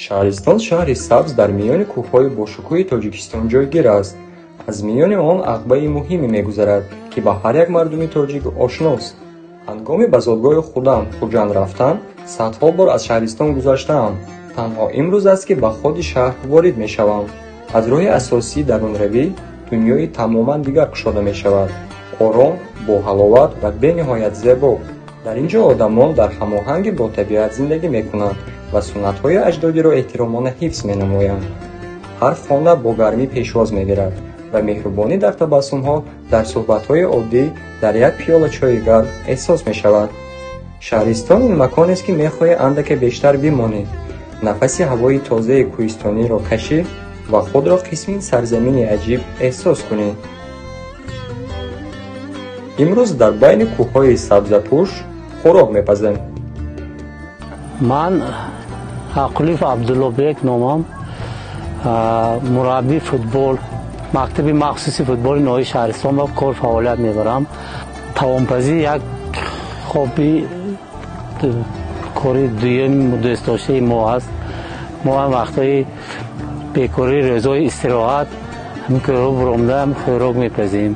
Шаҳристон шаҳри сабз дар миёни кӯҳҳои бошукӯҳи Тоҷикистон ҷойгир аст. Аз миёни он ағбаи муҳиме мегузарад, ки ба ҳар як мардуми тоҷик ошност. Ҳангоми ба зодгоҳи худам Хуҷанд рафтан, садҳо бор аз шаҳристон гузаштаам. Танҳо имрӯз аст, ки ба худи шаҳр ворид мешавам. Аз роҳи асосии дарунравӣ дунёи тамоман дигар кушода мешавад. Ором, боҳаловат ва бениҳоят зебо. Дар ин ҷо одамон дар ҳамоҳангӣ бо табиат зиндагӣ мекунанд ва суннатҳои аҷдодиро эҳтиромона ҳифз менамоянд. Ҳар хона бо гармӣ пешвоз мегирад ва меҳрубонӣ дар табассумҳо, дар суҳбатҳои оддӣ, дар як пиёла чойи гарм эҳсос мешавад. Шаҳристон ин маконест, ки мехоҳӣ андаке бештар бимонӣ, нафаси ҳавои тозаи кӯҳистониро кашӣ ва худро қисми ин сарзамини аҷиб эҳсос кунӣ. Имрӯз дар байни кӯҳҳои сабзапӯш хӯрок мепазем. Ман Ақулиев Абдуллобек номам, мураббии футбол, мактаби махсуси футболи ноҳияи Шаҳристон ба кор фаъолият мебарам. Тавонпазӣ як хоби кори дуюм дӯстдоштаи мо аст. Мо ҳам вақтҳои бекорӣ, рӯзҳои истироҳат ҳамин кӯҳҳо буромда хӯрок мепазем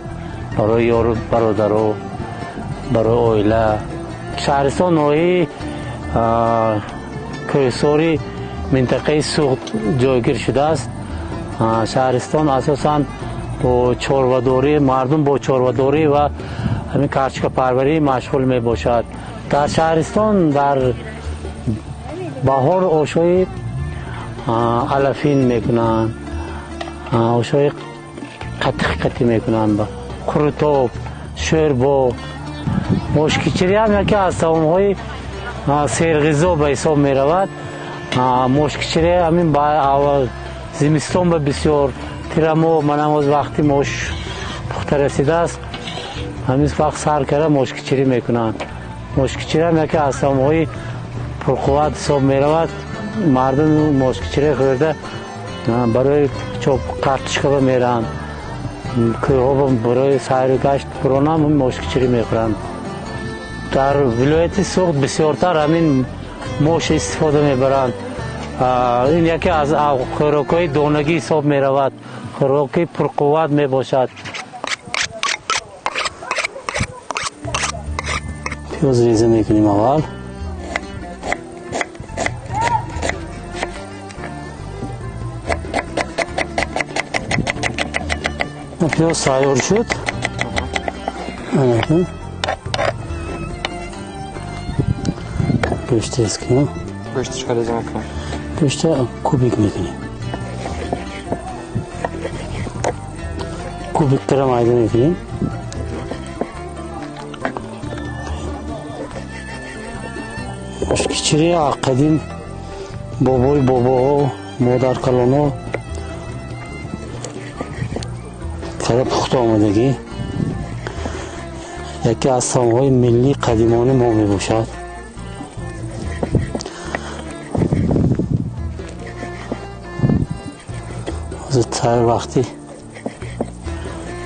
барои ёру бародаро, барои оила. Шаҳристон ноҳияи кӯҳсори минтақаи Суғд ҷойгир шудааст. Шаҳристон асосан бо чорвадорӣ, мардум бо чорвадорӣ ва ҳамин карчикапарварӣ машғул мебошад. Дар шаҳристон дар баҳор ошои алафин мекунанд, ошои қатиқ қатӣ мекунанд, қурутоб, шӯрбо, мошкичирӣ ҳам яке аз таомҳои серғизо ба ҳисоб меравад. Мошкичирӣ ҳамин зимистон ба бисёр тирамо, манам оз вақти мош пухта расидааст, ҳамин вақт сар карда мошкичирӣ мекунанд. Мошкичирӣ ҳам яке аз таомҳои пурқувват ҳисоб меравад. Мардум мошкичирӣ хӯрда барои чоп картошкаба мераванд, кӯҳҳо барои сайру гашт буронам мошкичирӣ мехӯранд. Дар вилояти Суғд бисёртар ҳамин мош истифода мебаранд. Ин яке аз хӯрокҳои донагӣ ҳисоб меравад, хӯроки пурқувват мебошад. Пиёз реза мекунем аввал. Пиёз тайёр шуд. Гӯшт рез кунем. Гӯшт чӣ реза мекунем? Гӯшт кубик мекунем. Кубик кара майда мекунем. Мошкичирӣ қадим бобои бобоҳо, модаркалонҳо кара пухта омадагӣ, яке аз таомҳои миллии қадимони мо мебошад. Тайёр вақти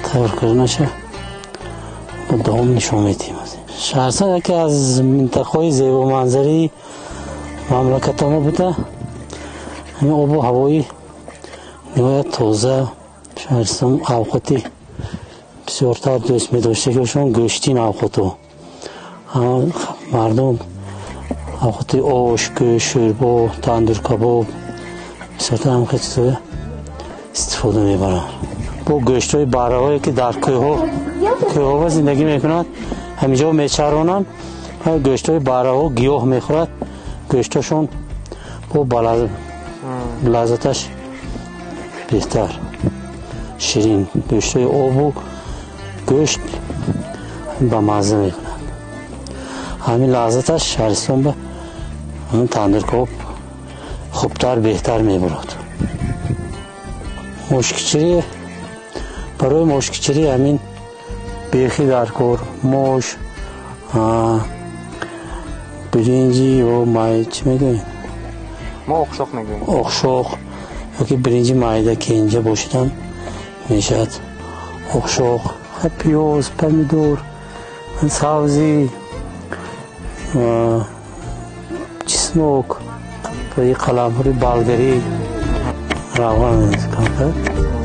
тайёр карданаша бо давом нишон медиҳем. Шаҳристон яке аз минтақаҳои зебоманзарии мамлакати мо буда. Ҳамин обу ҳавои ниҳоят тоза. Шаҳристон авқоти бисёртар дӯст медоштагиашон гӯштин авқоту. Мардум авқоти ош, гӯшт, шӯрбо, тандуркабоб бисёртар ҳам хел чизҳоя истифода мебаранд. Бо гӯштҳои барраҳое ки дар кӯҳҳо зиндагӣ мекунанд, ҳаминҷо мечаронанд. Гӯштҳои барраҳо гиёҳ мехӯрад, гӯштҳошон бо лаззаташ беҳтар, ширин. Гӯштҳои обу гӯшт ба мазза мекунанд. Ҳамин лаззаташ шаҳристон ба ҳамин тандуркабоб хубтар, беҳтар мебурад. Мошкичирӣ, барои мошкичирӣ ҳамин бехи дар кор, мош, биринҷи ё май чӣ мегӯем? Мо оқшоқ мегӯем. Оқшоқ ёки биринҷи майда кенҷа бошидам мешавад. Оқшоқ, пиёз, помидор, сабзӣ, чеснок. Қалампури, қалампури болгарӣ, равған камтар.